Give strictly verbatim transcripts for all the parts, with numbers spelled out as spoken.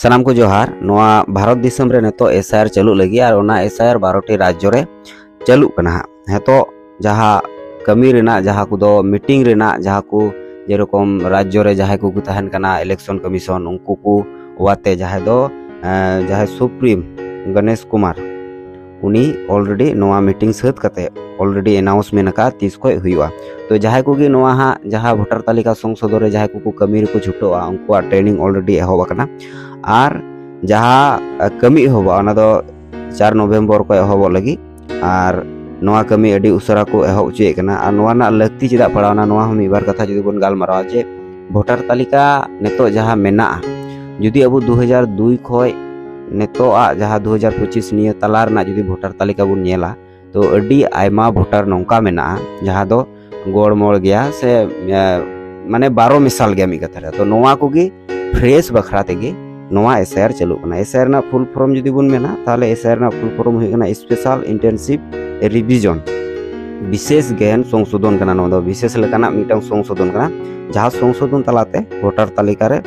ᱥᱟᱱᱟᱢ ᱠᱚ ᱡᱚᱦᱟᱨ᱾ ᱱᱚᱣᱟ ᱵᱷᱟᱨᱚᱛ ᱫᱤᱥᱚᱢ ᱨᱮ ᱱᱤᱛᱚᱜ ᱮᱥ ᱟᱭ ᱟᱨ ᱪᱟᱹᱞᱩᱜ ᱞᱟᱹᱜᱤᱫ, ᱟᱨ ᱚᱱᱟ ᱮᱥ ᱟᱭ ᱟᱨ ᱵᱟᱨᱚ ᱴᱤ ᱨᱟᱡᱽᱡᱚ ᱨᱮ ᱪᱟᱹᱞᱩᱜ ᱠᱟᱱᱟ ᱦᱟᱸᱜ᱾ ᱱᱤᱛᱚᱜ ᱡᱟᱦᱟᱸ ᱠᱟᱹᱢᱤ ᱨᱮᱱᱟᱜ, ᱡᱟᱦᱟᱸ ᱠᱚᱫᱚ ᱢᱤᱴᱤᱝ ᱨᱮᱱᱟᱜ, ᱡᱟᱦᱟᱸ ᱠᱚ ᱡᱮᱨᱚᱠᱚᱢ ᱨᱟᱡᱽᱡᱚ ᱨᱮ ᱡᱟᱦᱟᱸᱭ ᱠᱚᱠᱚ ᱛᱟᱦᱮᱱ ᱠᱟᱱᱟ, ᱤᱞᱮᱠᱥᱚᱱ ᱠᱚᱢᱤᱥᱚᱱ, ᱩᱱᱠᱩ ᱠᱚ ᱣᱟᱛᱮ ᱡᱟᱦᱟᱸᱭ ᱫᱚ, ᱮᱸ, ᱡᱟᱦᱟᱸᱭ ᱥᱩᱯᱨᱤᱢ ᱜᱚᱱᱮᱥ ᱠᱩᱢᱟᱨ, ᱩᱱᱤ already ᱱᱚᱣᱟ ᱢᱤᱴᱤᱝ ᱥᱟᱹᱛ ᱠᱟᱛᱮ already announcement ᱟᱠᱟᱫ ᱛᱤᱥ ᱠᱷᱚᱡ ᱦᱩᱭᱩᱜᱼᱟ᱾ ᱛᱚ ᱡᱟᱦᱟᱸᱭ ᱠᱚᱜᱮ ᱱᱚᱣᱟ ᱦᱟᱸᱜ ᱡᱟᱦᱟᱸ ᱵᱷᱳᱴᱟᱨ ᱛᱟᱹᱞᱤᱠᱟ ᱥᱚᱝᱥᱳᱫᱷᱚᱱ ᱨᱮ ᱡᱟᱦᱟᱸᱭ ᱠᱚᱠᱚ ᱠᱟᱹᱢᱤ ᱨᱮᱠᱚ ᱪᱷᱩᱴᱟᱹᱜᱼᱟ, ᱩᱱᱠᱩᱣᱟᱜ training already ᱮᱦᱚᱵ ᱟᱠᱟᱱᱟ᱾ ᱟᱨ ᱡᱟᱦᱟᱸ, ᱟᱸ, ᱠᱟᱹᱢᱤ ᱮᱦᱚᱵᱚᱜᱼᱟ, ᱚᱱᱟ ᱫᱚ ᱪᱟᱨ ᱱᱚᱵᱷᱮᱢᱵᱚᱨ ᱠᱷᱚᱡ ᱮᱦᱚᱵᱚᱜ ᱞᱟᱹᱜᱤᱫ᱾ ᱟᱨ ᱱᱚᱣᱟ ᱠᱟᱹᱢᱤ ᱟᱹᱰᱤ ᱩᱥᱟᱹᱨᱟ ᱠᱚ ᱮᱦᱚᱵ ᱦᱚᱪᱚᱭᱮᱫ ᱠᱟᱱᱟ᱾ ᱟᱨ ᱱᱚᱣᱟ ᱨᱮᱱᱟᱜ ᱞᱟᱹᱠᱛᱤ ᱪᱮᱫᱟᱜ ᱯᱟᱲᱟᱣᱱᱟ, ᱱᱚᱣᱟ ᱦᱚᱸ ᱢᱤᱫ ᱵᱟᱨ ᱠᱟᱛᱷᱟ ᱡᱩᱫᱤ ᱵᱚᱱ ᱜᱟᱞᱢᱟᱨᱟᱣᱟ, ᱡᱮ ᱵᱷᱳᱴᱟᱨ ᱛᱟᱹᱞᱤᱠᱟ ᱱᱤᱛᱚᱜ ᱡᱟᱦᱟᱸ ᱢᱮᱱᱟᱜᱼᱟ, ᱡᱩᱫᱤ ᱟᱵᱚ ᱫᱩ ᱦᱟᱡᱟᱨ ᱫᱩᱭ ᱠᱷᱚᱡ ᱱᱤᱛᱚᱜ ᱟᱜ ᱡᱟᱦᱟᱸ ᱫᱩ ᱦᱟᱡᱟᱨ ᱯᱚᱸᱪᱤᱥ ᱱᱤᱭᱟᱹ ᱛᱟᱞᱟ ᱨᱮᱱᱟᱜ ᱡᱩᱫᱤ ᱵᱷᱳᱴᱟᱨ ᱛᱟᱹᱞᱤᱠᱟ ᱵᱚᱱ ᱧᱮᱞᱟ, ᱛᱚ ᱟᱹᱰᱤ ᱟᱭᱢᱟ ᱵᱷᱳᱴᱟᱨ ᱱᱚᱝᱠᱟ ᱢᱮᱱᱟᱜᱼᱟ ᱡᱟᱦᱟᱸ ᱫᱚ ᱜᱚᱲᱢᱚᱲ ᱜᱮᱭᱟ ᱥᱮ, ᱮ, ᱢᱟᱱᱮ ᱵᱟᱨᱚ ᱢᱮᱥᱟᱞ ᱜᱮᱭᱟ ᱢᱤᱫ ᱠᱟᱛᱷᱟ ᱨᱮ᱾ ᱛᱚ ᱱᱚᱣᱟ ᱠᱚᱜᱮ fresh ᱵᱟᱠᱷᱨᱟ ᱛᱮᱜᱮ ᱱᱚᱣᱟ ᱮᱥ ᱟᱭ ᱟᱨ ᱪᱟᱹᱞᱩᱜ ᱠᱟᱱᱟ᱾ ᱮᱥ ᱟᱭ ᱟᱨ ᱨᱮᱱᱟᱜ full form ᱡᱩᱫᱤ ᱵᱚᱱ ᱢᱮᱱᱟ, ᱛᱟᱦᱚᱞᱮ ᱮᱥ ᱟᱭ ᱟᱨ ᱨᱮᱱᱟᱜ full form ᱦᱩᱭᱩᱜ ᱠᱟᱱᱟ Special Intensive Revision᱾ ᱵᱤᱥᱮᱥ ᱜᱮᱭᱟᱱ ᱥᱚᱝᱥᱳᱫᱷᱚᱱ ᱠᱟᱱᱟ᱾ ᱱᱚᱣᱟ ᱫᱚ ᱵᱤᱥᱮᱥ ᱞᱮᱠᱟᱱᱟᱜ ᱢᱤᱫᱴᱟᱝ ᱥᱚᱝᱥᱳᱫᱷᱚᱱ ᱠᱟᱱᱟ, ᱡᱟᱦᱟᱸ ᱥᱚᱝᱥᱳᱫᱷᱚᱱ ᱛᱟᱞᱟᱛᱮ ᱵᱷᱳᱴᱟᱨ ᱛᱟᱹᱞᱤᱠᱟ ᱨᱮ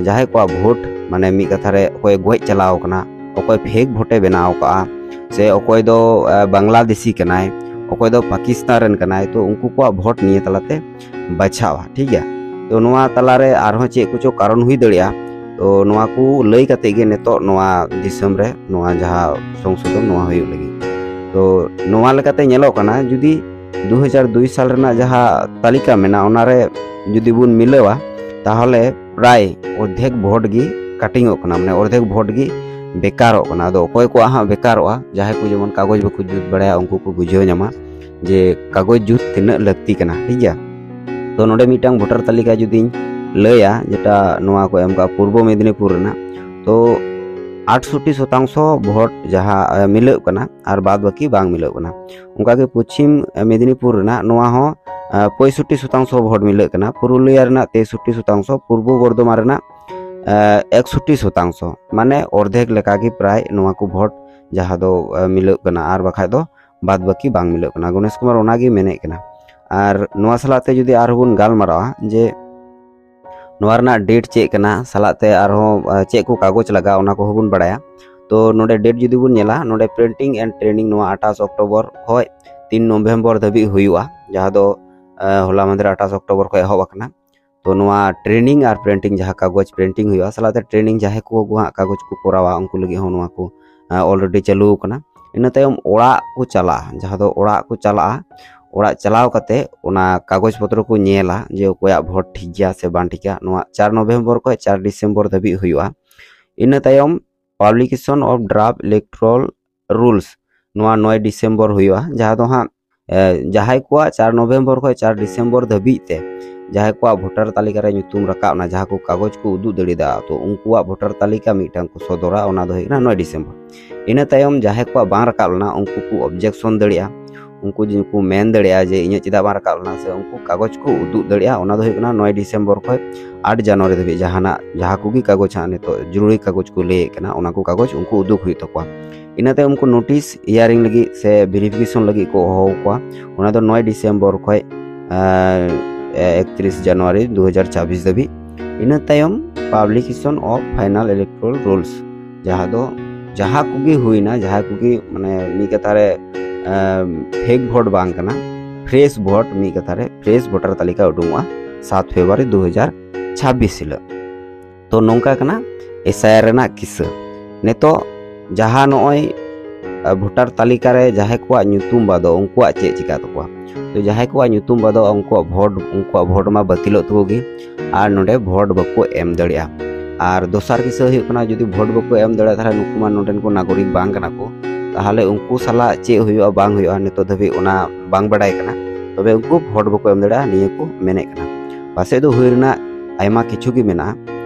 ᱡᱟᱦᱟᱸᱭ ᱠᱚᱣᱟᱜ ᱵᱷᱳᱴ, ᱢᱟᱱᱮ ᱢᱤᱫ ᱠᱟᱛᱷᱟ ᱨᱮ ᱚᱠᱚᱭ ᱜᱚᱡ ᱪᱟᱞᱟᱣ ᱠᱟᱱᱟ, ᱚᱠᱚᱭ fake ᱵᱷᱳᱴᱮ ᱵᱮᱱᱟᱣ ᱠᱟᱜᱼᱟ, ᱥᱮ ᱚᱠᱚᱭ ᱫᱚ, ᱮ, ᱵᱟᱝᱞᱟᱫᱮᱥᱤ ᱠᱟᱱᱟᱭ, ᱚᱠᱚᱭ ᱫᱚ ᱯᱟᱠᱤᱥᱛᱟᱱ ᱨᱮᱱ ᱠᱟᱱᱟᱭ, ᱛᱚ ᱩᱱᱠᱩ ᱠᱚᱣᱟᱜ ᱵᱷᱳᱴ ᱱᱤᱭᱟᱹ ᱛᱟᱞᱟᱛᱮ ᱵᱟᱪᱷᱟᱣᱟ, ᱴᱷᱤᱠ ᱜᱮᱭᱟ᱾ ᱛᱚ ᱱᱚᱣᱟ ᱛᱟᱞᱟᱨᱮ ᱟᱨᱦᱚᱸ ᱪᱮᱫ ᱠᱚᱪᱚ ᱠᱟᱨᱚᱱ ᱦᱩᱭ ᱫᱟᱲᱮᱭᱟᱜᱼᱟ, ᱛᱚ ᱱᱚᱣᱟ ᱠᱚ ᱞᱟᱹᱭ ᱠᱟᱛᱮ ᱜᱮ ᱱᱤᱛᱚᱜ ᱱᱚᱣᱟ ᱫᱤᱥᱚᱢ ᱨᱮ ᱱᱚᱣᱟ ᱡᱟᱦᱟᱸ ᱥᱚᱝᱥᱳᱫᱷᱚᱱ ᱱᱚᱣᱟ ᱦᱩᱭᱩᱜ ᱞᱟᱹᱜᱤᱫ᱾ ᱛᱚ ᱱᱚᱣᱟ ᱞᱮᱠᱟᱛᱮ ᱧᱮᱞᱚᱜ ᱠᱟᱱᱟ, ᱡᱩᱫᱤ ᱫᱩ ᱦᱟᱡᱟᱨ ᱫᱩᱭ ᱥᱟᱞ ᱨᱮᱱᱟᱜ ᱡᱟᱦᱟᱸ ᱛᱟᱹᱞᱤᱠᱟ ᱢᱮᱱᱟᱜᱼᱟ, ᱚᱱᱟᱨᱮ ᱡᱩᱫᱤ ᱵᱚᱱ ᱢᱤᱞᱟᱹᱣᱟ, ᱛᱟᱦᱚᱞᱮ ᱯᱨᱟᱭ ᱚᱨᱫᱷᱮᱠ ᱵᱷᱳᱴ ᱜᱮ ᱠᱟᱴᱤᱝᱚᱜ ᱠᱟᱱᱟ, ᱢᱟᱱᱮ ᱚᱨᱫᱷᱮᱠ ᱵᱷᱳᱴ ᱜᱮ ᱵᱮᱠᱟᱨᱚᱜ ᱠᱟᱱᱟ᱾ ᱟᱫᱚ ᱚᱠᱚᱭ ᱠᱚᱣᱟᱜ ᱦᱟᱸᱜ ᱵᱮᱠᱟᱨᱚᱜᱼᱟ, ᱡᱟᱦᱟᱸᱭ ᱠᱚ ᱡᱮᱢᱚᱱ ᱠᱟᱜᱚᱡᱽ ᱵᱟᱠᱚ ᱡᱩᱛ ᱵᱟᱲᱟᱭᱟ, ᱩᱱᱠᱩ ᱠᱚ ᱵᱩᱡᱷᱟᱹᱣ ᱧᱟᱢᱟ ᱡᱮ ᱠᱟᱜᱚᱡᱽ ᱡᱩᱛ ᱛᱤᱱᱟᱹᱜ ᱞᱟᱹᱠᱛᱤ ᱠᱟᱱᱟ, ᱴᱷᱤᱠ ᱜᱮᱭᱟ᱾ ᱛᱚ ᱱᱚᱰᱮ ᱢᱤᱫᱴᱟᱝ ᱵᱷᱳᱴᱟᱨ ᱛᱟᱹᱞᱤᱠᱟ ᱡᱩᱫᱤᱧ ᱞᱟᱹᱭᱟ, ᱡᱮᱴᱟ ᱱᱚᱣᱟ ᱠᱚ ᱮᱢ ᱠᱟᱜᱼᱟ ᱯᱩᱨᱵᱚ ᱢᱮᱫᱤᱱᱤᱯᱩᱨ ᱨᱮᱱᱟᱜ, ᱛᱚ ᱟᱴᱥᱚᱴᱴᱤ ᱥᱚᱛᱟᱝᱥᱚ ᱵᱷᱳᱴ ᱡᱟᱦᱟᱸ, ᱮ, ᱢᱤᱞᱟᱹᱜ ᱠᱟᱱᱟ ᱟᱨ ᱵᱟᱫ ᱵᱟᱹᱠᱤ ᱵᱟᱝ ᱢᱤᱞᱟᱹᱜ ᱠᱟᱱᱟ᱾ ᱚᱱᱠᱟᱜᱮ ᱯᱚᱪᱷᱤᱢ, ᱮ, ᱢᱮᱫᱤᱱᱤᱯᱩᱨ ᱨᱮᱱᱟᱜ ᱱᱚᱣᱟ ᱦᱚᱸ, ᱮ, ᱯᱚᱸᱭᱥᱚᱴᱴᱤ ᱥᱚᱛᱟᱝᱥᱚ ᱵᱷᱳᱴ ᱢᱤᱞᱟᱹᱜ ᱠᱟᱱᱟ, ᱯᱩᱨᱩᱞᱤᱭᱟ ᱨᱮᱱᱟᱜ ᱛᱮᱥᱚᱴᱴᱤ ᱥᱚᱛᱟᱝᱥᱚ, ᱯᱩᱨᱵᱚ ᱵᱚᱨᱫᱷᱚᱢᱟᱱ ᱨᱮᱱᱟᱜ, ᱮ, ᱮᱠᱥᱚᱴᱴᱤ ᱥᱚᱛᱟᱝᱥᱚ, ᱢᱟᱱᱮ ᱚᱨᱫᱷᱮᱠ ᱞᱮᱠᱟᱜᱮ ᱯᱨᱟᱭ ᱱᱚᱣᱟ ᱠᱚ ᱵᱷᱳᱴ ᱡᱟᱦᱟᱸ ᱫᱚ, ᱮ, ᱢᱤᱞᱟᱹᱜ ᱠᱟᱱᱟ, ᱟᱨ ᱵᱟᱠᱷᱟᱡ ᱫᱚ ᱵᱟᱫ ᱵᱟᱹᱠᱤ ᱵᱟᱝ ᱢᱤᱞᱟᱹᱜ ᱠᱟᱱᱟ᱾ ᱜᱚᱱᱮᱥ ᱠᱩᱢᱟᱨ ᱚᱱᱟᱜᱮ ᱢᱮᱱᱮᱫ ᱠᱟᱱᱟ᱾ ᱟᱨ ᱱᱚᱣᱟ ᱥᱟᱞᱟᱜ ᱛᱮ ᱡᱩᱫᱤ ᱟᱨᱦᱚᱸ ᱵᱚᱱ ᱜᱟᱞᱢᱟᱨᱟᱣᱟ ᱡᱮ ᱱᱚᱣᱟ ᱨᱮᱱᱟᱜ ᱰᱮᱴ ᱪᱮᱫ ᱠᱟᱱᱟ, ᱥᱟᱞᱟᱜ ᱛᱮ ᱟᱨᱦᱚᱸ ᱪᱮᱫ ᱠᱚ ᱠᱟᱜᱚᱡᱽ ᱞᱟᱜᱟᱜᱼᱟ, ᱚᱱᱟ ᱠᱚᱦᱚᱸ ᱵᱚᱱ ᱵᱟᱲᱟᱭᱟ᱾ ᱛᱚ ᱱᱚᱰᱮ ᱰᱮᱴ ᱡᱩᱫᱤ ᱵᱚᱱ ᱧᱮᱞᱟ, ᱱᱚᱰᱮ ᱯᱨᱤᱱᱴᱤᱝ ᱮᱱᱰ ᱴᱨᱮᱱᱤᱝ ᱱᱚᱣᱟ ᱟᱴᱷᱟᱥ ᱚᱠᱴᱳᱵᱚᱨ ᱠᱷᱚᱱ ᱛᱤᱱ ᱱᱚᱵᱷᱮᱢᱵᱚᱨ ᱫᱷᱟᱹᱵᱤᱡ ᱦᱩᱭᱩᱜᱼᱟ, ᱡᱟᱦᱟᱸ ᱫᱚ ᱦᱚᱞᱟ ᱢᱟᱦᱫᱮᱨ ᱟᱴᱷᱟᱥ ᱚᱠᱴᱳᱵᱚᱨ ᱠᱷᱚᱱ ᱮᱦᱚᱵ ᱟᱠᱟᱱᱟ᱾ ᱛᱚ ᱱᱚᱣᱟ ᱴᱨᱮᱱᱤᱝ ᱟᱨ ᱯᱨᱤᱱᱴᱤᱝ ᱡᱟᱦᱟᱸ ᱠᱟᱜᱚᱡᱽ ᱯᱨᱤᱱᱴᱤᱝ ᱦᱩᱭᱩᱜᱼᱟ, ᱥᱟᱞᱟᱜ ᱛᱮ ᱴᱨᱮᱱᱤᱝ ᱡᱟᱦᱟᱸᱭ ᱠᱚ ᱦᱟᱸᱜ ᱠᱟᱜᱚᱡᱽ ᱠᱚ ᱠᱚᱨᱟᱣᱟ, ᱩᱱᱠᱩ ᱞᱟᱹᱜᱤᱫ ᱦᱚᱸ ᱱᱚᱣᱟ ᱠᱚ ᱚᱞᱨᱮᱰᱤ ᱪᱟᱹᱞᱩ ᱟᱠᱟᱱᱟ᱾ ᱤᱱᱟᱹ ᱛᱟᱭᱚᱢ ᱚᱲᱟᱜ ᱠᱚ ᱪᱟᱞᱟᱜᱼᱟ, ᱡᱟᱦᱟᱸ ᱫᱚ ᱚᱲᱟᱜ ᱠᱚ ᱪᱟᱞᱟᱜᱼᱟ, ᱚᱲᱟᱜ ᱪᱟᱞᱟᱣ ᱠᱟᱛᱮ ᱚᱱᱟ ᱠᱟᱜᱚᱡᱽ ᱯᱚᱛᱨᱚ ᱠᱚ ᱧᱮᱞᱟ ᱡᱮ ᱚᱠᱚᱭᱟᱜ ᱵᱷᱳᱴ ᱴᱷᱤᱠ ᱜᱮᱭᱟ ᱥᱮ ᱵᱟᱝ ᱴᱷᱤᱠᱟ᱾ ᱱᱚᱣᱟ ᱪᱟᱨ ᱱᱚᱵᱷᱮᱢᱵᱚᱨ ᱠᱷᱚᱱ ᱪᱟᱨ ᱰᱤᱥᱮᱢᱵᱚᱨ ᱫᱷᱟᱹᱵᱤᱡ ᱦᱩᱭᱩᱜᱼᱟ᱾ ᱤᱱᱟᱹ ᱛᱟᱭᱚᱢ ᱯᱟᱵᱽᱞᱤᱠᱮᱥᱚᱱ ᱚᱯᱷ ᱰᱨᱟᱯᱷᱴ ᱤᱞᱮᱠᱴᱳᱨᱟᱞ ᱨᱩᱞᱥ, ᱱᱚᱣᱟ ᱱᱚᱭ ᱰᱤᱥᱮᱢᱵᱚᱨ ᱦᱩᱭᱩᱜᱼᱟ, ᱡᱟᱦᱟᱸ ᱫᱚ ᱦᱟᱸᱜ ᱡᱟᱦᱟᱸᱭ ᱠᱚᱣᱟᱜ ᱪᱟᱨ ᱱᱚᱵᱷᱮᱢᱵᱚᱨ ᱠᱷᱚᱱ ᱪᱟᱨ ᱰᱤᱥᱮᱢᱵᱚᱨ ᱫᱷᱟᱹᱵᱤᱡ ᱛᱮ ᱡᱟᱦᱟᱸᱭ ᱠᱚᱣᱟᱜ ᱵᱷᱳᱴᱟᱨ ᱛᱟᱹᱞᱤᱠᱟ ᱨᱮ ᱧᱩᱛᱩᱢ ᱨᱟᱠᱟᱵ ᱮᱱᱟ, ᱡᱟᱦᱟᱸ ᱠᱚ ᱠᱟᱜᱚᱡᱽ ᱠᱚ ᱩᱫᱩᱜ ᱫᱟᱲᱮᱭᱟᱫᱟ, ᱛᱚ ᱩᱱᱠᱩᱣᱟᱜ ᱵᱷᱳᱴᱟᱨ ᱛᱟᱹᱞᱤᱠᱟ ᱢᱤᱫᱴᱟᱝ ᱠᱚ ᱥᱚᱫᱚᱨᱟ, ᱚᱱᱟ ᱫᱚ ᱦᱩᱭᱩᱜ ᱠᱟᱱᱟ ᱱᱚᱭ ᱰᱤᱥᱮᱢᱵᱚᱨ᱾ ᱤᱱᱟᱹ ᱛᱟᱭᱚᱢ ᱡᱟᱦᱟᱸᱭ ᱠᱚᱣᱟᱜ ᱵᱟᱝ ᱨᱟᱠᱟᱵ ᱞᱮᱱᱟ, ᱩᱱᱠᱩ ᱠᱚ ᱚᱵᱡᱮᱠᱥᱚᱱ ᱫᱟᱲᱮᱭᱟᱜᱼᱟ, ᱩᱱᱠᱩ ᱡᱩᱫᱤ ᱠᱚ ᱢᱮᱱ ᱫᱟᱲᱮᱭᱟᱜᱼᱟ ᱡᱮ ᱤᱧᱟᱹᱜ ᱪᱮᱫᱟᱜ ᱵᱟᱝ ᱨᱟᱠᱟᱵ ᱞᱮᱱᱟ, ᱥᱮ ᱩᱱᱠᱩ ᱠᱟᱜᱚᱡᱽ ᱠᱚ ᱩᱫᱩᱜ ᱫᱟᱲᱮᱭᱟᱜᱼᱟ, ᱚᱱᱟ ᱫᱚ ᱦᱩᱭᱩᱜ ᱠᱟᱱᱟ ᱱᱚᱭ ᱰᱤᱥᱮᱢᱵᱚᱨ ᱠᱷᱚᱱ ᱟᱴ ᱡᱟᱱᱩᱣᱟᱨᱤ ᱫᱷᱟᱹᱵᱤᱡ ᱡᱟᱦᱟᱱᱟᱜ, ᱡᱟᱦᱟᱸ ᱠᱚᱜᱮ ᱠᱟᱜᱚᱡᱽ ᱦᱟᱸᱜ ᱱᱤᱛᱚᱜ ᱡᱚᱨᱩᱨᱤ ᱠᱟᱜᱚᱡᱽ ᱠᱚ ᱞᱟᱹᱭᱮᱫ ᱠᱟᱱᱟ, ᱚᱱᱟ ᱠᱚ ᱠᱟᱜᱚᱡᱽ ᱩᱱᱠᱩ ᱩᱫᱩᱜ ᱦᱩᱭᱩᱜ ᱛᱟᱠᱚᱣᱟ᱾ ᱤᱱᱟᱹ ᱛᱟᱭᱚᱢ ᱩᱱᱠᱩ ᱱᱳᱴᱤᱥ ᱦᱤᱭᱟᱨᱤᱝ ᱞᱟᱹᱜᱤᱫ ᱥᱮ ᱵᱷᱮᱨᱤᱯᱷᱤᱠᱮᱥᱚᱱ ᱞᱟᱹᱜᱤᱫ ᱠᱚ ᱦᱚᱦᱚ ᱟᱠᱚᱣᱟ, ᱚᱱᱟ ᱫᱚ ᱱᱚᱭ ᱰᱤᱥᱮᱢᱵᱚᱨ ᱠᱷᱚᱱ ᱮᱠᱛᱨᱤᱥ ᱡᱟᱱᱩᱣᱟᱨᱤ ᱫᱩ ᱦᱟᱡᱟᱨ ᱪᱷᱟᱵᱵᱤᱥ ᱫᱷᱟᱹᱵᱤᱡ᱾ ᱤᱱᱟᱹ ᱛᱟᱭᱚᱢ ᱯᱟᱵᱽᱞᱤᱠᱮᱥᱚᱱ ᱚᱯᱷ ᱯᱷᱟᱭᱱᱟᱞ ᱤᱞᱮᱠᱴᱳᱨᱟᱞ ᱨᱩᱞᱥ, ᱡᱟᱦᱟᱸ ᱫᱚ ᱡᱟᱦᱟᱸ ᱠᱚᱜᱮ ᱦᱩᱭᱱᱟ, ᱡᱟᱦᱟᱸ ᱠᱚᱜᱮ ᱢᱟᱱᱮ ᱢᱤᱫ ᱠᱟᱛᱷᱟ ᱨᱮ ᱯᱷᱮᱠ ᱵᱷᱳᱴ ᱵᱟᱝ ᱠᱟᱱᱟ, ᱯᱷᱨᱮᱥ ᱵᱷᱳᱴ, ᱢᱤᱫ ᱠᱟᱛᱷᱟ ᱨᱮ ᱯᱷᱨᱮᱥ ᱵᱷᱳᱴᱟᱨ ᱛᱟᱹᱞᱤᱠᱟ ᱩᱰᱩᱝᱚᱜᱼᱟ ᱥᱟᱛ ᱯᱷᱮᱵᱽᱨᱩᱣᱟᱨᱤ ᱫᱩ ᱦᱟᱡᱟᱨ ᱪᱷᱟᱵᱵᱤᱥ ᱦᱤᱞᱳᱜ᱾ ᱛᱚ ᱱᱚᱝᱠᱟ ᱠᱟᱱᱟ ᱮᱥ ᱟᱭ ᱟᱨ ᱨᱮᱱᱟᱜ ᱠᱤᱥᱟᱹ᱾ ᱱᱤᱛᱚᱜ ᱡᱟᱦᱟᱸ ᱱᱚᱜᱼᱚᱭ ᱟᱨ ᱵᱷᱳᱴᱟᱨ ᱛᱟᱹᱞᱤᱠᱟ ᱨᱮ ᱡᱟᱦᱟᱸᱭ ᱠᱚᱣᱟᱜ ᱧᱩᱛᱩᱢ ᱵᱟᱫᱚᱜ, ᱩᱱᱠᱩᱣᱟᱜ ᱪᱮᱫ ᱪᱤᱠᱟ ᱛᱟᱠᱚᱣᱟ? ᱛᱚ ᱡᱟᱦᱟᱸᱭ ᱠᱚᱣᱟᱜ ᱧᱩᱛᱩᱢ ᱵᱟᱫᱚᱜ, ᱩᱱᱠᱩᱣᱟᱜ ᱵᱷᱳᱴ, ᱩᱱᱠᱩᱣᱟᱜ ᱵᱷᱳᱴ ᱢᱟ ᱵᱟᱹᱛᱤᱞᱚᱜ ᱛᱟᱠᱚ ᱜᱮ, ᱟᱨ ᱱᱚᱰᱮ ᱵᱷᱳᱴ ᱵᱟᱠᱚ ᱮᱢ ᱫᱟᱲᱮᱭᱟᱜᱼᱟ᱾ ᱟᱨ ᱫᱚᱥᱟᱨ ᱠᱤᱥᱟᱹ ᱦᱩᱭᱩᱜ ᱠᱟᱱᱟ, ᱡᱩᱫᱤ ᱵᱷᱳᱴ ᱵᱟᱠᱚ ᱮᱢ ᱫᱟᱲᱮᱭᱟᱜᱼᱟ, ᱛᱟᱦᱚᱞᱮ ᱱᱩᱠᱩ ᱢᱟ ᱱᱚᱰᱮᱱ ᱠᱚ ᱱᱟᱜᱚᱨᱤᱠ ᱵᱟᱝ ᱠᱟᱱᱟ ᱠᱚ᱾ ᱛᱟᱦᱚᱞᱮ ᱩᱱᱠᱩ ᱥᱟᱞᱟᱜ ᱪᱮᱫ ᱦᱩᱭᱩᱜᱼᱟ ᱵᱟᱝ ᱦᱩᱭᱩᱜᱼᱟ, ᱱᱤᱛᱚᱜ ᱫᱷᱟᱹᱵᱤᱡ ᱚᱱᱟ ᱵᱟᱝ ᱵᱟᱰᱟᱭ ᱠᱟᱱᱟ᱾ ᱛᱚᱵᱮ ᱩᱱᱠᱩ ᱵᱷᱳᱴ ᱵᱟᱠᱚ ᱮᱢ ᱫᱟᱲᱮᱭᱟᱜᱼᱟ, ᱱᱤᱭᱟᱹ ᱠᱚ ᱢᱮᱱᱮᱫ ᱠᱟᱱᱟ᱾ ᱯᱟᱥᱮᱡ ᱫᱚ ᱦᱩᱭ ᱨᱮᱱᱟᱜ ᱟᱭᱢᱟ ᱠᱤᱪᱷᱩ ᱜᱮ ᱢᱮᱱᱟᱜᱼᱟ,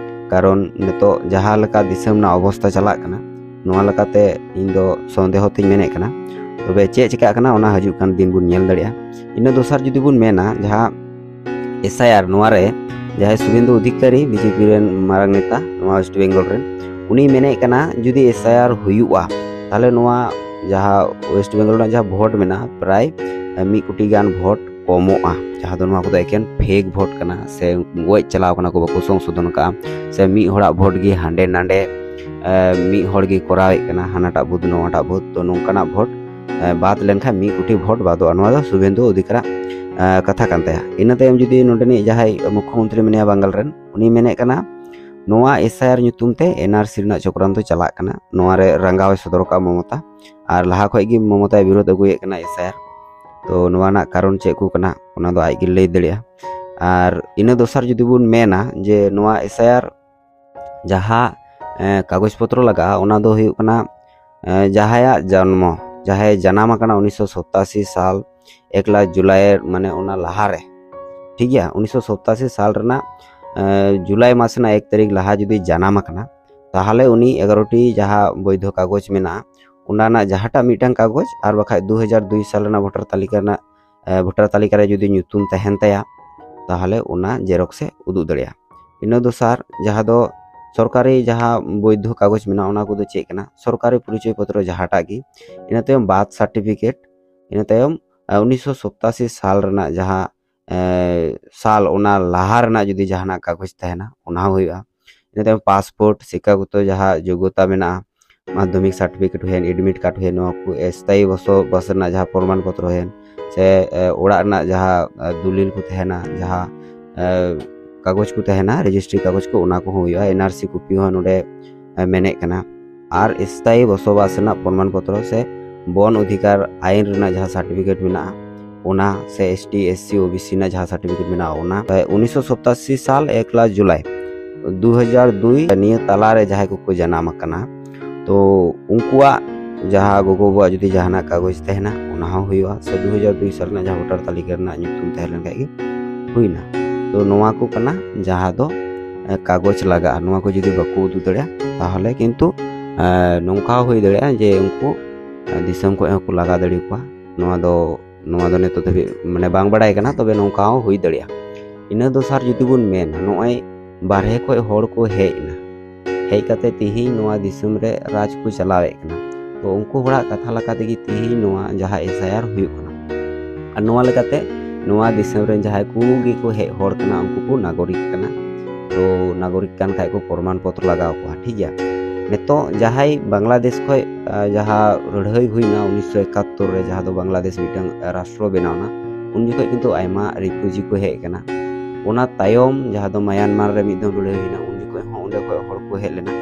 ᱠᱟᱨᱚᱱ ᱱᱤᱛᱚᱜ ᱡᱟᱦᱟᱸ ᱞᱮᱠᱟ ᱫᱤᱥᱚᱢ ᱨᱮᱱᱟᱜ ᱚᱵᱚᱥᱛᱟ ᱪᱟᱞᱟᱜ ᱠᱟᱱᱟ, ᱱᱚᱣᱟ ᱞᱮᱠᱟᱛᱮ ᱤᱧ ᱫᱚ ᱥᱚᱱᱫᱮᱦᱚ ᱛᱤᱧ ᱢᱮᱱᱮᱫ ᱠᱟᱱᱟ᱾ ᱛᱚᱵᱮ ᱪᱮᱫ ᱪᱤᱠᱟᱹᱜ ᱠᱟᱱᱟ, ᱚᱱᱟ ᱦᱤᱡᱩᱜ ᱠᱟᱱ ᱫᱤᱱ ᱵᱚᱱ ᱧᱮᱞ ᱫᱟᱲᱮᱭᱟᱜᱼᱟ᱾ ᱤᱱᱟᱹ ᱫᱚᱥᱟᱨ ᱡᱩᱫᱤ ᱵᱚᱱ ᱢᱮᱱᱟ, ᱡᱟᱦᱟᱸ ᱮᱥ ᱟᱭ ᱟᱨ, ᱱᱚᱣᱟ ᱨᱮ ᱡᱟᱦᱟᱸᱭ ᱥᱩᱵᱷᱮᱱᱫᱩ ᱚᱫᱷᱤᱠᱟᱨᱤ, ᱵᱤ ᱡᱮ ᱯᱤ ᱨᱮᱱ ᱢᱟᱨᱟᱝ ᱱᱮᱛᱟ ᱱᱚᱣᱟ ᱳᱭᱮᱥᱴ ᱵᱮᱝᱜᱚᱞ ᱨᱮᱱ, ᱩᱱᱤ ᱢᱮᱱᱮᱫ ᱠᱟᱱᱟ, ᱡᱩᱫᱤ ᱮᱥ ᱟᱭ ᱟᱨ ᱦᱩᱭᱩᱜᱼᱟ, ᱛᱟᱦᱚᱞᱮ ᱱᱚᱣᱟ ᱡᱟᱦᱟᱸ ᱳᱭᱮᱥᱴ ᱵᱮᱝᱜᱚᱞ ᱨᱮᱱᱟᱜ ᱡᱟᱦᱟᱸ ᱵᱷᱳᱴ ᱢᱮᱱᱟᱜᱼᱟ, ᱯᱨᱟᱭ ᱢᱤᱫ ᱠᱳᱴᱤ ᱜᱟᱱ ᱵᱷᱳᱴ, ᱠᱚᱢᱚᱜᱼᱟ, ᱡᱟᱦᱟᱸ ᱫᱚ ᱱᱚᱣᱟ ᱠᱚᱫᱚ ᱮᱠᱮᱱ fake vote ᱠᱟᱱᱟ, ᱥᱮ ᱜᱚᱡ ᱪᱟᱞᱟᱣ ᱠᱟᱱᱟ ᱠᱚ, ᱵᱟᱠᱚ ᱥᱚᱝᱥᱳᱫᱷᱚᱱ ᱠᱟᱜᱼᱟ, ᱥᱮ ᱢᱤᱫ ᱦᱚᱲᱟᱜ vote ᱜᱮ ᱦᱟᱸᱰᱮ ᱱᱟᱰᱮ, ᱮ, ᱢᱤᱫ ᱦᱚᱲ ᱜᱮ ᱠᱚᱨᱟᱣᱮᱫ ᱠᱟᱱᱟ, ᱦᱟᱱᱟᱴᱟᱜ booth ᱱᱚᱣᱟᱴᱟᱜ booth, ᱛᱚ ᱱᱚᱝᱠᱟᱱᱟᱜ vote, ᱮ, ᱵᱟᱫ ᱞᱮᱱᱠᱷᱟᱱ ᱢᱤᱫ ᱠᱳᱴᱤ vote ᱵᱟᱫᱚᱜᱼᱟ᱾ ᱱᱚᱣᱟ ᱫᱚ ᱥᱩᱵᱷᱮᱱᱫᱩ ᱚᱫᱷᱤᱠᱟᱨᱟᱜ, ᱮ, ᱠᱟᱛᱷᱟ ᱠᱟᱱ ᱛᱟᱭᱟ᱾ ᱤᱱᱟᱹ ᱛᱟᱭᱚᱢ ᱡᱩᱫᱤ ᱱᱚᱰᱮᱱᱤᱡ ᱡᱟᱦᱟᱸᱭ ᱢᱩᱠᱷᱭᱚᱢᱚᱱᱛᱨᱤ ᱢᱮᱱᱟᱭᱟ ᱵᱟᱝᱜᱟᱞ ᱨᱮᱱ, ᱩᱱᱤ ᱢᱮᱱᱮᱫ ᱠᱟᱱᱟ, ᱱᱚᱣᱟ S I R ᱧᱩᱛᱩᱢ ᱛᱮ N R C ᱨᱮᱱᱟᱜ ᱪᱚᱠᱨᱟᱱᱛᱚ ᱪᱟᱞᱟᱜ ᱠᱟᱱᱟ᱾ ᱱᱚᱣᱟ ᱨᱮ ᱨᱟᱸᱜᱟᱣ ᱮ ᱥᱚᱫᱚᱨ ᱠᱟᱜᱼᱟ ᱢᱚᱢᱚᱛᱟ, ᱟᱨ ᱞᱟᱦᱟ ᱠᱷᱚᱡ ᱜᱮ ᱢᱚᱢᱚᱛᱟᱭ ᱵᱤᱨᱳᱫ ᱟᱹᱜᱩᱭᱮᱫ ᱠᱟᱱᱟ S I R᱾ ᱛᱚ ᱱᱚᱣᱟ ᱨᱮᱱᱟᱜ ᱠᱟᱨᱚᱱ ᱪᱮᱫ ᱠᱚ ᱠᱟᱱᱟ, ᱚᱱᱟ ᱫᱚ ᱟᱡ ᱜᱮ ᱞᱟᱹᱭ ᱫᱟᱲᱮᱭᱟᱜᱼᱟ᱾ ᱟᱨ ᱤᱱᱟᱹ ᱫᱚᱥᱟᱨ ᱡᱩᱫᱤ ᱵᱚᱱ ᱢᱮᱱᱟ ᱡᱮ ᱱᱚᱣᱟ S I R ᱡᱟᱦᱟᱸ, ᱮ, ᱠᱟᱜᱚᱡᱽ ᱯᱚᱛᱨᱚ ᱞᱟᱜᱟᱜᱼᱟ, ᱚᱱᱟ ᱫᱚ ᱦᱩᱭᱩᱜ ᱠᱟᱱᱟ, ᱮ, ᱡᱟᱦᱟᱸᱭᱟᱜ ᱡᱚᱱᱢᱚ, ᱡᱟᱦᱟᱸᱭ ᱡᱟᱱᱟᱢ ᱟᱠᱟᱱᱟ ᱩᱱᱤᱥᱥᱚ ᱥᱚᱛᱟᱥᱤ ᱥᱟᱞ ᱮᱠᱞᱟ ᱡᱩᱞᱟᱭ, ᱢᱟᱱᱮ ᱚᱱᱟ ᱞᱟᱦᱟᱨᱮ, ᱴᱷᱤᱠ ᱜᱮᱭᱟ, ᱩᱱᱤᱥᱥᱚ ᱥᱚᱛᱟᱥᱤ ᱥᱟᱞ ᱨᱮᱱᱟᱜ, ᱮ, ᱡᱩᱞᱟᱭ ᱢᱟᱥ ᱨᱮᱱᱟᱜ ᱮᱠ ᱛᱟᱹᱨᱤᱠᱷ ᱞᱟᱦᱟ ᱡᱩᱫᱤ ᱡᱟᱱᱟᱢ ᱟᱠᱟᱱᱟ, ᱛᱟᱦᱚᱞᱮ ᱩᱱᱤ ᱮᱜᱟᱨᱚ ᱴᱤ ᱡᱟᱦᱟᱸ ᱵᱳᱭᱫᱷᱚ ᱠᱟᱜᱚᱡᱽ ᱢᱮᱱᱟᱜᱼᱟ, ᱚᱱᱟ ᱨᱮᱱᱟᱜ ᱡᱟᱦᱟᱸᱴᱟᱜ ᱢᱤᱫᱴᱟᱝ ᱠᱟᱜᱚᱡᱽ, ᱟᱨ ᱵᱟᱠᱷᱟᱡ ᱫᱩ ᱦᱟᱡᱟᱨ ᱫᱩᱭ ᱥᱟᱞ ᱨᱮᱱᱟᱜ ᱵᱷᱳᱴᱟᱨ ᱛᱟᱹᱞᱤᱠᱟ ᱨᱮᱱᱟᱜ, ᱮ, ᱵᱷᱳᱴᱟᱨ ᱛᱟᱹᱞᱤᱠᱟ ᱨᱮ ᱡᱩᱫᱤ ᱧᱩᱛᱩᱢ ᱛᱟᱦᱮᱱ ᱛᱟᱭᱟ, ᱛᱟᱦᱚᱞᱮ ᱚᱱᱟ ᱡᱮᱨᱚᱠᱥ ᱮ ᱩᱫᱩᱜ ᱫᱟᱲᱮᱭᱟᱜᱼᱟ᱾ ᱤᱱᱟᱹ ᱫᱚᱥᱟᱨ, ᱡᱟᱦᱟᱸ ᱫᱚ ᱥᱚᱨᱠᱟᱨᱤ ᱡᱟᱦᱟᱸ ᱵᱳᱭᱫᱷᱚ ᱠᱟᱜᱚᱡᱽ ᱢᱮᱱᱟᱜᱼᱟ, ᱚᱱᱟ ᱠᱚᱫᱚ ᱪᱮᱫ ᱠᱟᱱᱟ? ᱥᱚᱨᱠᱟᱨᱤ ᱯᱚᱨᱤᱪᱚᱭ ᱯᱚᱛᱨᱚ ᱡᱟᱦᱟᱸᱴᱟᱜ ᱜᱮ, ᱤᱱᱟᱹ ᱛᱟᱭᱚᱢ ᱵᱟᱨᱛᱷ ᱥᱟᱨᱴᱤᱯᱷᱤᱠᱮᱴ, ᱤᱱᱟᱹ ᱛᱟᱭᱚᱢ, ᱮ, ᱩᱱᱤᱥᱥᱚ ᱥᱚᱛᱟᱥᱤ ᱥᱟᱞ ᱨᱮᱱᱟᱜ ᱡᱟᱦᱟᱸ, ᱮ, ᱥᱟᱞ, ᱚᱱᱟ ᱞᱟᱦᱟ ᱨᱮᱱᱟᱜ ᱡᱩᱫᱤ ᱡᱟᱦᱟᱱᱟᱜ ᱠᱟᱜᱚᱡᱽ ᱛᱟᱦᱮᱱᱟ, ᱚᱱᱟ ᱦᱚᱸ ᱦᱩᱭᱩᱜᱼᱟ᱾ ᱤᱱᱟᱹ ᱛᱟᱭᱚᱢ ᱯᱟᱥᱯᱳᱨᱴ, ᱥᱤᱠᱠᱷᱟᱜᱚᱛᱚ ᱡᱟᱦᱟᱸ ᱡᱳᱜᱽᱜᱚᱛᱟ ᱢᱮᱱᱟᱜᱼᱟ, ᱢᱟᱫᱽᱫᱷᱚᱢᱤᱠ ᱥᱟᱨᱴᱤᱯᱷᱤᱠᱮᱴ ᱦᱩᱭᱮᱱ, ᱮᱰᱢᱤᱴ ᱠᱟᱨᱰ ᱦᱩᱭᱮᱱ, ᱱᱚᱣᱟ ᱠᱚ ᱮᱥᱛᱷᱟᱭᱤ ᱵᱚᱥᱚᱵᱟᱥ ᱨᱮᱱᱟᱜ ᱡᱟᱦᱟᱸ ᱯᱨᱚᱢᱟᱱ ᱯᱚᱛᱨᱚ ᱦᱩᱭᱮᱱ, ᱥᱮ, ᱮ, ᱚᱲᱟᱜ ᱨᱮᱱᱟᱜ ᱡᱟᱦᱟᱸ, ᱮ, ᱫᱚᱞᱤᱞ ᱠᱚ ᱛᱟᱦᱮᱱᱟ, ᱡᱟᱦᱟᱸ, ᱮ, ᱠᱟᱜᱚᱡᱽ ᱠᱚ ᱛᱟᱦᱮᱱᱟ, ᱨᱮᱡᱤᱥᱴᱨᱤ ᱠᱟᱜᱚᱡᱽ ᱠᱚ, ᱚᱱᱟ ᱠᱚᱦᱚᱸ ᱦᱩᱭᱩᱜᱼᱟ᱾ N R C ᱠᱚᱯᱤ ᱦᱚᱸ ᱱᱚᱰᱮ, ᱮ, ᱢᱮᱱᱮᱫ ᱠᱟᱱᱟ᱾ ᱟᱨ ᱮᱥᱛᱷᱟᱭᱤ ᱵᱚᱥᱚᱵᱟᱥ ᱨᱮᱱᱟᱜ ᱯᱨᱚᱢᱟᱱ ᱯᱚᱛᱨᱚ ᱥᱮ ᱵᱚᱱ ᱚᱫᱷᱤᱠᱟᱨ ᱟᱭᱤᱱ ᱨᱮᱱᱟᱜ ᱡᱟᱦᱟᱸ ᱥᱟᱨᱴᱤᱯᱷᱤᱠᱮᱴ ᱢᱮᱱᱟᱜᱼᱟ, ᱚᱱᱟ ᱥᱮ S T, S C, O B C ᱨᱮᱱᱟᱜ ᱡᱟᱦᱟᱸ ᱥᱟᱨᱴᱤᱯᱷᱤᱠᱮᱴ ᱢᱮᱱᱟᱜᱼᱟ, ᱚᱱᱟ ᱩᱱᱤᱥᱥᱚ ᱥᱚᱛᱟᱥᱤ ᱥᱟᱞ ᱮᱠᱞᱟ ᱡᱩᱞᱟᱭ ᱫᱩ ᱦᱟᱡᱟᱨ ᱫᱩᱭ, ᱱᱤᱭᱟᱹ ᱛᱟᱞᱟᱨᱮ ᱡᱟᱦᱟᱸᱭ ᱠᱚᱠᱚ ᱡᱟᱱᱟᱢ ᱟᱠᱟᱱᱟ, ᱛᱚ ᱩᱱᱠᱩᱣᱟᱜ ᱡᱟᱦᱟᱸ ᱜᱚᱜᱚ ᱵᱟᱵᱟᱣᱟᱜ ᱡᱩᱫᱤ ᱡᱟᱦᱟᱱᱟᱜ ᱠᱟᱜᱚᱡᱽ ᱛᱟᱦᱮᱱᱟ, ᱚᱱᱟ ᱦᱚᱸ ᱦᱩᱭᱩᱜᱼᱟ, ᱥᱮ ᱫᱩ ᱦᱟᱡᱟᱨ ᱫᱩᱭ ᱥᱟᱞ ᱨᱮᱱᱟᱜ ᱡᱟᱦᱟᱸ ᱵᱷᱳᱴᱟᱨ ᱛᱟᱹᱞᱤᱠᱟ ᱨᱮᱱᱟᱜ ᱧᱩᱛᱩᱢ ᱛᱟᱦᱮᱸ ᱞᱮᱱ ᱠᱷᱟᱡ ᱜᱮ ᱦᱩᱭᱱᱟ᱾ ᱛᱚ ᱱᱚᱣᱟ ᱠᱚ ᱠᱟᱱᱟ ᱡᱟᱦᱟᱸ ᱫᱚ, ᱮ, ᱠᱟᱜᱚᱡᱽ ᱞᱟᱜᱟᱜᱼᱟ᱾ ᱱᱚᱣᱟ ᱠᱚ ᱡᱩᱫᱤ ᱵᱟᱠᱚ ᱩᱫᱩᱜ ᱫᱟᱲᱮᱭᱟᱜᱼᱟ, ᱛᱟᱦᱚᱞᱮ ᱠᱤᱱᱛᱩ, ᱮ, ᱱᱚᱝᱠᱟ ᱦᱚᱸ ᱦᱩᱭ ᱫᱟᱲᱮᱭᱟᱜᱼᱟ ᱡᱮ ᱩᱱᱠᱩ, ᱮ, ᱫᱤᱥᱚᱢ ᱠᱷᱚᱱ ᱦᱚᱸᱠᱚ ᱞᱟᱜᱟ ᱫᱟᱲᱮ ᱠᱚᱣᱟ᱾ ᱱᱚᱣᱟ ᱫᱚ, ᱱᱚᱣᱟ ᱫᱚ ᱱᱤᱛᱚᱜ ᱫᱷᱟᱹᱵᱤᱡ ᱢᱟᱱᱮ ᱵᱟᱝ ᱵᱟᱰᱟᱭ ᱠᱟᱱᱟ, ᱛᱚᱵᱮ ᱱᱚᱝᱠᱟ ᱦᱚᱸ ᱦᱩᱭ ᱫᱟᱲᱮᱭᱟᱜᱼᱟ᱾ ᱤᱱᱟᱹ ᱫᱚᱥᱟᱨ ᱡᱩᱫᱤ ᱵᱚᱱ ᱢᱮᱱᱟ, ᱱᱚᱜᱼᱚᱭ ᱵᱟᱨᱦᱮ ᱠᱷᱚᱱ ᱦᱚᱲ ᱠᱚ ᱦᱮᱡ ᱮᱱᱟ, ᱦᱮᱡ ᱠᱟᱛᱮ ᱛᱤᱦᱤᱧ ᱱᱚᱣᱟ ᱫᱤᱥᱚᱢ ᱨᱮ ᱨᱟᱡᱽ ᱠᱚ ᱪᱟᱞᱟᱣᱮᱫ ᱠᱟᱱᱟ, ᱛᱚ ᱩᱱᱠᱩ ᱦᱚᱲᱟᱜ ᱠᱟᱛᱷᱟ ᱞᱮᱠᱟ ᱛᱮᱜᱮ ᱛᱤᱦᱤᱧ ᱱᱚᱣᱟ ᱡᱟᱦᱟᱸ S I R ᱦᱩᱭᱩᱜ ᱠᱟᱱᱟ, ᱟᱨ ᱱᱚᱣᱟ ᱞᱮᱠᱟᱛᱮ ᱱᱚᱣᱟ ᱫᱤᱥᱚᱢ ᱨᱮᱱ ᱡᱟᱦᱟᱸᱭ ᱠᱚ ᱜᱮᱠᱚ ᱦᱮᱡ ᱦᱚᱲ ᱠᱟᱱᱟ, ᱩᱱᱠᱩ ᱠᱚ ᱱᱟᱜᱚᱨᱤᱠ ᱠᱟᱱᱟ᱾ ᱛᱚ ᱱᱟᱜᱚᱨᱤᱠ ᱠᱟᱱ ᱠᱷᱟᱡ ᱠᱚ ᱯᱨᱚᱢᱟᱱ ᱯᱚᱛᱨᱚ ᱞᱟᱜᱟᱣ ᱠᱚᱣᱟ, ᱴᱷᱤᱠ ᱜᱮᱭᱟ᱾ ᱱᱤᱛᱚᱜ ᱡᱟᱦᱟᱸᱭ ᱵᱟᱝᱞᱟᱫᱮᱥ ᱠᱷᱚᱡ, ᱟ, ᱡᱟᱦᱟᱸ ᱞᱟᱹᱲᱦᱟᱹᱭ ᱦᱩᱭᱱᱟ ᱩᱱᱤᱥᱥᱚ ᱮᱠᱟᱛᱛᱳᱨ ᱨᱮ, ᱡᱟᱦᱟᱸ ᱫᱚ ᱵᱟᱝᱞᱟᱫᱮᱥ ᱢᱤᱫᱴᱟᱝ, ᱟ, ᱨᱟᱥᱴᱨᱚ ᱵᱮᱱᱟᱣ ᱮᱱᱟ, ᱩᱱ ᱡᱚᱠᱷᱚᱡ ᱠᱤᱱᱛᱩ ᱟᱭᱢᱟ ᱨᱤᱯᱷᱩᱡᱤ ᱠᱚ ᱦᱮᱡ ᱠᱟᱱᱟ᱾ ᱚᱱᱟ ᱛᱟᱭᱚᱢ ᱡᱟᱦᱟᱸ ᱫᱚ ᱢᱟᱭᱟᱱᱢᱟᱨ ᱨᱮ ᱢᱤᱫ ᱫᱷᱟᱣ ᱞᱟᱹᱲᱦᱟᱹᱭ ᱦᱩᱭᱱᱟ, ᱩᱱ ᱡᱚᱠᱷᱚᱡ ᱦᱚᱸ ᱚᱸᱰᱮ ᱠᱷᱚᱡ ᱦᱚᱲ ᱠᱚ ᱦᱮᱡ ᱞᱮᱱᱟ᱾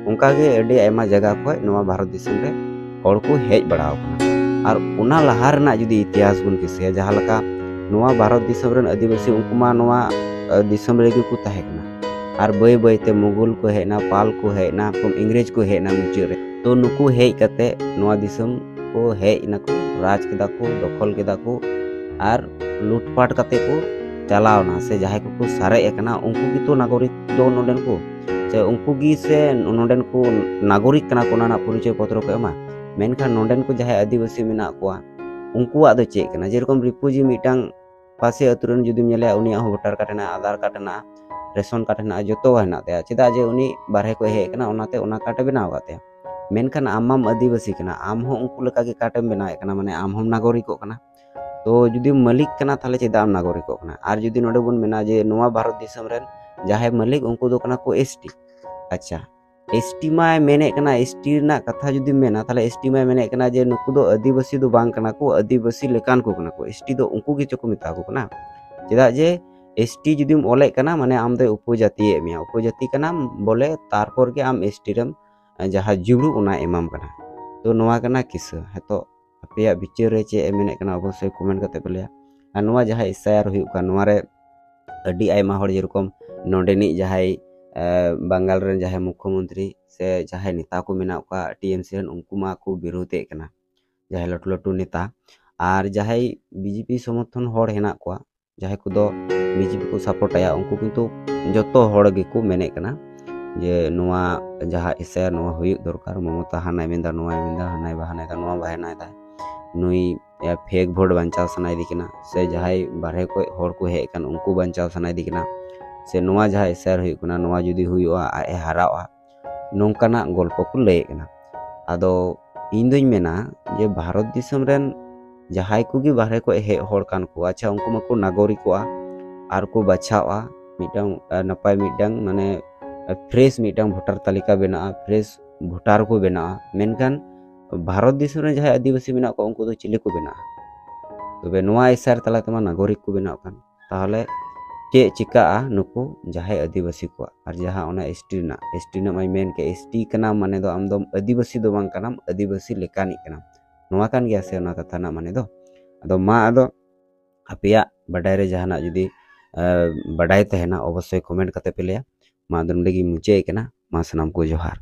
ᱚᱱᱠᱟᱜᱮ ᱟᱹᱰᱤ ᱟᱭᱢᱟ ᱡᱟᱭᱜᱟ ᱠᱷᱚᱡ ᱱᱚᱣᱟ ᱵᱷᱟᱨᱚᱛ ᱫᱤᱥᱚᱢ ᱨᱮ ᱦᱚᱲ ᱠᱚ ᱦᱮᱡ ᱵᱟᱲᱟ ᱟᱠᱟᱱᱟ᱾ ᱟᱨ ᱚᱱᱟ ᱞᱟᱦᱟ ᱨᱮᱱᱟᱜ ᱡᱩᱫᱤ ᱤᱛᱤᱦᱟᱥ ᱵᱚᱱ ᱫᱤᱥᱟᱹᱭᱟ, ᱡᱟᱦᱟᱸ ᱞᱮᱠᱟ ᱱᱚᱣᱟ ᱵᱷᱟᱨᱚᱛ ᱫᱤᱥᱚᱢ ᱨᱮᱱ ᱟᱹᱫᱤᱵᱟᱹᱥᱤ, ᱩᱱᱠᱩ ᱢᱟ ᱱᱚᱣᱟ, ᱟ, ᱫᱤᱥᱚᱢ ᱨᱮᱜᱮ ᱠᱚ ᱛᱟᱦᱮᱸ ᱠᱟᱱᱟ᱾ ᱟᱨ ᱵᱟᱹᱭ ᱵᱟᱹᱭ ᱛᱮ ᱢᱩᱜᱚᱞ ᱠᱚ ᱦᱮᱡ ᱮᱱᱟ, ᱯᱟᱞ ᱠᱚ ᱦᱮᱡ ᱮᱱᱟ, ᱤᱝᱨᱮᱡᱽ ᱠᱚ ᱦᱮᱡ ᱮᱱᱟ ᱢᱩᱪᱟᱹᱫ ᱨᱮ᱾ ᱛᱚ ᱱᱩᱠᱩ ᱦᱮᱡ ᱠᱟᱛᱮ ᱱᱚᱣᱟ ᱫᱤᱥᱚᱢ ᱠᱚ ᱦᱮᱡ ᱮᱱᱟ ᱠᱚ, ᱨᱟᱡᱽ ᱠᱮᱫᱟ ᱠᱚ, ᱫᱚᱠᱷᱚᱞ ᱠᱮᱫᱟ ᱠᱚ, ᱟᱨ ᱞᱩᱴᱯᱟᱴ ᱠᱟᱛᱮ ᱠᱚ ᱪᱟᱞᱟᱣ ᱮᱱᱟ᱾ ᱥᱮ ᱡᱟᱦᱟᱸᱭ ᱠᱚᱠᱚ ᱥᱟᱨᱮᱡ ᱟᱠᱟᱱᱟ, ᱩᱱᱠᱩ ᱜᱮᱛᱚ ᱱᱟᱜᱚᱨᱤᱠ ᱫᱚ ᱱᱚᱰᱮᱱ ᱠᱚ, ᱥᱮ ᱩᱱᱠᱩ ᱜᱮ ᱥᱮ ᱱᱚᱰᱮᱱ ᱠᱚ ᱱᱟᱜᱚᱨᱤᱠ ᱠᱟᱱᱟ ᱠᱚ, ᱚᱱᱟ ᱨᱮᱱᱟᱜ ᱯᱚᱨᱤᱪᱚᱭ ᱯᱚᱛᱨᱚ ᱠᱚ ᱮᱢᱟ᱾ ᱢᱮᱱᱠᱷᱟᱱ ᱱᱚᱰᱮᱱ ᱠᱚ ᱡᱟᱦᱟᱸᱭ ᱟᱹᱫᱤᱵᱟᱹᱥᱤ ᱢᱮᱱᱟᱜ ᱠᱚᱣᱟ, ᱩᱱᱠᱩᱣᱟᱜ ᱫᱚ ᱪᱮᱫ ᱠᱟᱱᱟ? ᱡᱮᱨᱚᱠᱚᱢ ᱨᱤᱯᱷᱩᱡᱤ ᱢᱤᱫᱴᱟᱝ ᱯᱟᱥᱮ ᱟᱹᱛᱩ ᱨᱮᱱ ᱡᱩᱫᱤᱢ ᱧᱮᱞᱮᱭᱟ, ᱩᱱᱤᱭᱟᱜ ᱦᱚᱸ ᱵᱷᱳᱴᱟᱨ ᱠᱟᱨᱰ ᱦᱮᱱᱟᱜᱼᱟ, ᱟᱫᱷᱟᱨ ᱠᱟᱨᱰ ᱦᱮᱱᱟᱜᱼᱟ, ᱨᱮᱥᱚᱱ ᱠᱟᱨᱰ ᱦᱮᱱᱟᱜᱼᱟ, ᱡᱚᱛᱚ ᱦᱮᱱᱟᱜ ᱛᱟᱭᱟ᱾ ᱪᱮᱫᱟᱜ ᱡᱮ ᱩᱱᱤ ᱵᱟᱨᱦᱮ ᱠᱷᱚᱱ ᱦᱮᱡ ᱟᱠᱟᱱᱟ, ᱚᱱᱟᱛᱮ ᱚᱱᱟ ᱠᱟᱨᱰ ᱮ ᱵᱮᱱᱟᱣ ᱟᱠᱟᱫ ᱛᱟᱭᱟ᱾ ᱢᱮᱱᱠᱷᱟᱱ ᱟᱢ ᱢᱟᱢ ᱟᱹᱫᱤᱵᱟᱹᱥᱤ ᱠᱟᱱᱟ, ᱟᱢ ᱦᱚᱸ ᱩᱱᱠᱩ ᱞᱮᱠᱟᱜᱮ ᱠᱟᱨᱰ ᱮᱢ ᱵᱮᱱᱟᱣᱮᱫ ᱠᱟᱱᱟ, ᱢᱟᱱᱮ ᱟᱢ ᱦᱚᱸᱢ ᱱᱟᱜᱚᱨᱤᱠᱚᱜ ᱠᱟᱱᱟ᱾ ᱛᱚ ᱡᱩᱫᱤᱢ ᱢᱟᱹᱞᱤᱠ ᱠᱟᱱᱟ, ᱛᱟᱦᱚᱞᱮ ᱪᱮᱫᱟᱜ ᱮᱢ ᱱᱟᱜᱚᱨᱤᱠᱚᱜ ᱠᱟᱱᱟ? ᱟᱨ ᱡᱩᱫᱤ ᱱᱚᱰᱮ ᱵᱚᱱ ᱢᱮᱱᱟ ᱡᱮ ᱱᱚᱣᱟ ᱵᱷᱟᱨᱚᱛ ᱫᱤᱥᱚᱢ ᱨᱮᱱ ᱡᱟᱦᱟᱸᱭ ᱢᱟᱹᱞᱤᱠ, ᱩᱱᱠᱩ ᱫᱚ ᱠᱟᱱᱟ ᱠᱚ ᱮᱥ ᱴᱤ᱾ ᱟᱪᱪᱷᱟ, ᱮᱥ ᱴᱤ ᱢᱟᱭ ᱢᱮᱱᱮᱫ ᱠᱟᱱᱟ, ᱮᱥ ᱴᱤ ᱨᱮᱱᱟᱜ ᱠᱟᱛᱷᱟ ᱡᱩᱫᱤᱢ ᱢᱮᱱᱟ, ᱛᱟᱦᱚᱞᱮ ᱮᱥ ᱴᱤ ᱢᱟᱭ ᱢᱮᱱᱮᱫ ᱠᱟᱱᱟ ᱡᱮ ᱱᱩᱠᱩ ᱫᱚ ᱟᱹᱫᱤᱵᱟᱹᱥᱤ ᱫᱚ ᱵᱟᱝ ᱠᱟᱱᱟ ᱠᱚ, ᱟᱹᱫᱤᱵᱟᱹᱥᱤ ᱞᱮᱠᱟᱱ ᱠᱚ ᱠᱟᱱᱟ ᱠᱚ, ᱮᱥ ᱴᱤ ᱫᱚ ᱩᱱᱠᱩ ᱜᱮᱪᱚ ᱠᱚ ᱢᱮᱛᱟ ᱠᱚ ᱠᱟᱱᱟ᱾ ᱪᱮᱫᱟᱜ ᱡᱮ ᱮᱥ ᱴᱤ ᱡᱩᱫᱤᱢ ᱚᱞᱮᱫ ᱠᱟᱱᱟ, ᱢᱟᱱᱮ ᱟᱢ ᱫᱚᱭ ᱩᱯᱚᱡᱟᱹᱛᱤᱭᱮᱫ ᱢᱮᱭᱟ, ᱩᱯᱚᱡᱟᱹᱛᱤ ᱠᱟᱱᱟᱢ ᱵᱚᱞᱮ, ᱛᱟᱨᱯᱚᱨ ᱜᱮ ᱟᱢ ᱮᱥ ᱴᱤ ᱨᱮᱢ, ᱡᱟᱦᱟᱸ ᱡᱩᱲᱩ ᱚᱱᱟ ᱮᱢᱟᱢ ᱠᱟᱱᱟ᱾ ᱛᱚ ᱱᱚᱣᱟ ᱠᱟᱱᱟ ᱠᱤᱥᱟᱹ᱾ ᱦᱮᱛᱚᱜ ᱟᱯᱮᱭᱟᱜ ᱵᱤᱪᱟᱹᱨ ᱨᱮ ᱪᱮᱫ ᱮ ᱢᱮᱱᱮᱫ ᱠᱟᱱᱟ, ᱚᱵᱚᱥᱥᱳᱭ ᱠᱚᱢᱮᱱᱴ ᱠᱟᱛᱮ ᱯᱮ ᱞᱟᱹᱭᱟ᱾ ᱟᱨ ᱱᱚᱣᱟ ᱡᱟᱦᱟᱸ ᱮᱥ ᱟᱭ ᱟᱨ ᱦᱩᱭᱩᱜ ᱠᱟᱱ, ᱱᱚᱣᱟ ᱨᱮ ᱟᱹᱰᱤ ᱟᱭᱢᱟ ᱦᱚᱲ, ᱡᱮᱨᱚᱠᱚᱢ ᱱᱚᱰᱮᱱᱤᱡ ᱡᱟᱦᱟᱸᱭ, ᱮ, ᱵᱟᱝᱜᱟᱞ ᱨᱮᱱ ᱡᱟᱦᱟᱸᱭ ᱢᱩᱠᱷᱚᱢᱚᱱᱛᱨᱤ ᱥᱮ ᱡᱟᱦᱟᱸᱭ ᱱᱮᱛᱟ ᱠᱚ ᱢᱮᱱᱟᱜ ᱠᱚᱣᱟ ᱴᱤ ᱮᱢ ᱥᱤ ᱨᱮᱱ, ᱩᱱᱠᱩ ᱢᱟ ᱠᱚ ᱵᱤᱨᱳᱫᱷᱮᱫ ᱠᱟᱱᱟ, ᱡᱟᱦᱟᱸᱭ ᱞᱟᱹᱴᱩ ᱞᱟᱹᱴᱩ ᱱᱮᱛᱟ᱾ ᱟᱨ ᱡᱟᱦᱟᱸᱭ ᱵᱤ ᱡᱮ ᱯᱤ ᱥᱚᱢᱚᱨᱛᱷᱚᱱ ᱦᱚᱲ ᱦᱮᱱᱟᱜ ᱠᱚᱣᱟ, ᱡᱟᱦᱟᱸᱭ ᱠᱚᱫᱚ ᱵᱤ ᱡᱮ ᱯᱤ ᱠᱚ ᱥᱟᱯᱳᱨᱴᱟᱭᱟ, ᱩᱱᱠᱩ ᱠᱤᱱᱛᱩ ᱡᱚᱛᱚ ᱦᱚᱲ ᱜᱮᱠᱚ ᱢᱮᱱᱮᱫ ᱠᱟᱱᱟ ᱡᱮ ᱱᱚᱣᱟ ᱡᱟᱦᱟᱸ ᱮᱥ ᱟᱭ ᱟᱨ, ᱱᱚᱣᱟ ᱦᱩᱭᱩᱜ ᱫᱚᱨᱠᱟᱨ᱾ ᱢᱚᱢᱚᱛᱟ ᱦᱟᱱᱟᱭ ᱢᱮᱱᱫᱟ, ᱱᱚᱣᱟᱭ ᱢᱮᱱᱫᱟ, ᱦᱟᱱᱟᱭ ᱵᱟᱦᱟᱱᱟᱭ ᱫᱟ, ᱱᱚᱣᱟ ᱵᱟᱦᱟᱱᱟᱭ ᱫᱟ, ᱱᱩᱭ ᱯᱷᱮᱠ ᱵᱷᱳᱴ ᱵᱟᱧᱪᱟᱣ ᱥᱟᱱᱟᱭᱮᱫᱮ ᱠᱟᱱᱟ, ᱥᱮ ᱡᱟᱦᱟᱸᱭ ᱵᱟᱨᱦᱮ ᱠᱷᱚᱱ ᱦᱚᱲ ᱠᱚ ᱦᱮᱡ ᱟᱠᱟᱱ, ᱩᱱᱠᱩ ᱵᱟᱧᱪᱟᱣ ᱥᱟᱱᱟᱭᱮᱫᱮ ᱠᱟᱱᱟ, ᱥᱮ ᱱᱚᱣᱟ ᱡᱟᱦᱟᱸ ᱮᱥ ᱟᱭ ᱟᱨ ᱦᱩᱭᱩᱜ ᱠᱟᱱᱟ, ᱱᱚᱣᱟ ᱡᱩᱫᱤ ᱦᱩᱭᱩᱜᱼᱟ, ᱟᱡ ᱮ ᱦᱟᱨᱟᱜᱼᱟ, ᱱᱚᱝᱠᱟᱱᱟᱜ ᱜᱚᱞᱯᱚ ᱠᱚ ᱞᱟᱹᱭᱮᱫ ᱠᱟᱱᱟ᱾ ᱟᱫᱚ ᱤᱧ ᱫᱩᱧ ᱢᱮᱱᱟ ᱡᱮ ᱵᱷᱟᱨᱚᱛ ᱫᱤᱥᱚᱢ ᱨᱮᱱ ᱡᱟᱦᱟᱸᱭ ᱠᱚᱜᱮ ᱵᱟᱦᱨᱮ ᱠᱷᱚᱱ ᱦᱮᱡ ᱦᱚᱲ ᱠᱟᱱ ᱠᱚ, ᱟᱪᱪᱷᱟ, ᱩᱱᱠᱩ ᱢᱟᱠᱚ ᱱᱟᱜᱚᱨᱤᱠᱚᱜᱼᱟ ᱟᱨ ᱠᱚ ᱵᱟᱪᱷᱟᱣᱟ, ᱢᱤᱫᱴᱟᱝ ᱱᱟᱯᱟᱭ ᱢᱤᱫᱴᱟᱝ ᱢᱟᱱᱮ ᱯᱷᱨᱮᱥ ᱢᱤᱫᱴᱟᱝ ᱵᱷᱳᱴᱟᱨ ᱛᱟᱹᱞᱤᱠᱟ ᱵᱮᱱᱟᱜᱼᱟ, ᱯᱷᱨᱮᱥ ᱵᱷᱳᱴᱟᱨ ᱠᱚ ᱵᱮᱱᱟᱜᱼᱟ᱾ ᱢᱮᱱᱠᱷᱟᱱ ᱵᱷᱟᱨᱚᱛ ᱫᱤᱥᱚᱢ ᱨᱮ ᱡᱟᱦᱟᱸᱭ ᱟᱹᱫᱤᱵᱟᱹᱥᱤ ᱢᱮᱱᱟᱜ ᱠᱚᱣᱟ, ᱩᱱᱠᱩ ᱫᱚ ᱪᱤᱞᱤ ᱠᱚ ᱵᱮᱱᱟᱜᱼᱟ? ᱛᱚᱵᱮ ᱱᱚᱣᱟ ᱮᱥ ᱟᱭ ᱟᱨ ᱛᱟᱞᱟ ᱛᱮᱢᱟ ᱱᱟᱜᱚᱨᱤᱠ ᱠᱚ ᱵᱮᱱᱟᱜ ᱠᱟᱱ, ᱛᱟᱦᱚᱞᱮ ᱪᱮᱫ ᱪᱤᱠᱟᱹᱜᱼᱟ ᱱᱩᱠᱩ ᱡᱟᱦᱟᱸᱭ ᱟᱹᱫᱤᱵᱟᱹᱥᱤ ᱠᱚᱣᱟᱜ? ᱟᱨ ᱡᱟᱦᱟᱸ ᱚᱱᱟ ᱮᱥ ᱴᱤ ᱨᱮᱱᱟᱜ, ᱮᱥ ᱴᱤ ᱨᱮᱱᱟᱜ ᱢᱟᱧ ᱢᱮᱱ ᱠᱮᱫ, ᱮᱥ ᱴᱤ ᱠᱟᱱᱟᱢ ᱢᱟᱱᱮ ᱫᱚ ᱟᱢ ᱫᱚᱢ ᱟᱹᱫᱤᱵᱟᱹᱥᱤ ᱫᱚ ᱵᱟᱝ ᱠᱟᱱᱟᱢ, ᱟᱹᱫᱤᱵᱟᱹᱥᱤ ᱞᱮᱠᱟᱱᱤᱡ ᱠᱟᱱᱟᱢ᱾ ᱱᱚᱣᱟ ᱠᱟᱱ ᱜᱮᱭᱟ ᱥᱮ ᱚᱱᱟ ᱠᱟᱛᱷᱟ ᱨᱮᱱᱟᱜ ᱢᱟᱱᱮ ᱫᱚ? ᱟᱫᱚ ᱢᱟ, ᱟᱫᱚ ᱟᱯᱮᱭᱟᱜ ᱵᱟᱰᱟᱭ ᱨᱮ ᱡᱟᱦᱟᱱᱟᱜ ᱡᱩᱫᱤ ᱵᱟᱰᱟᱭ ᱛᱟᱦᱮᱱᱟ, ᱚᱵᱚᱥᱥᱳᱭ ᱠᱚᱢᱮᱱᱴ ᱠᱟᱛᱮ ᱯᱮ ᱞᱟᱹᱭᱟ᱾ ᱢᱟ, ᱟᱫᱚ ᱱᱚᱰᱮ ᱜᱤᱧ ᱢᱩᱪᱟᱹᱫ ᱠᱟᱱᱟ᱾ ᱢᱟ, ᱥᱟᱱᱟᱢ ᱠᱚ ᱡᱚᱦᱟᱨ᱾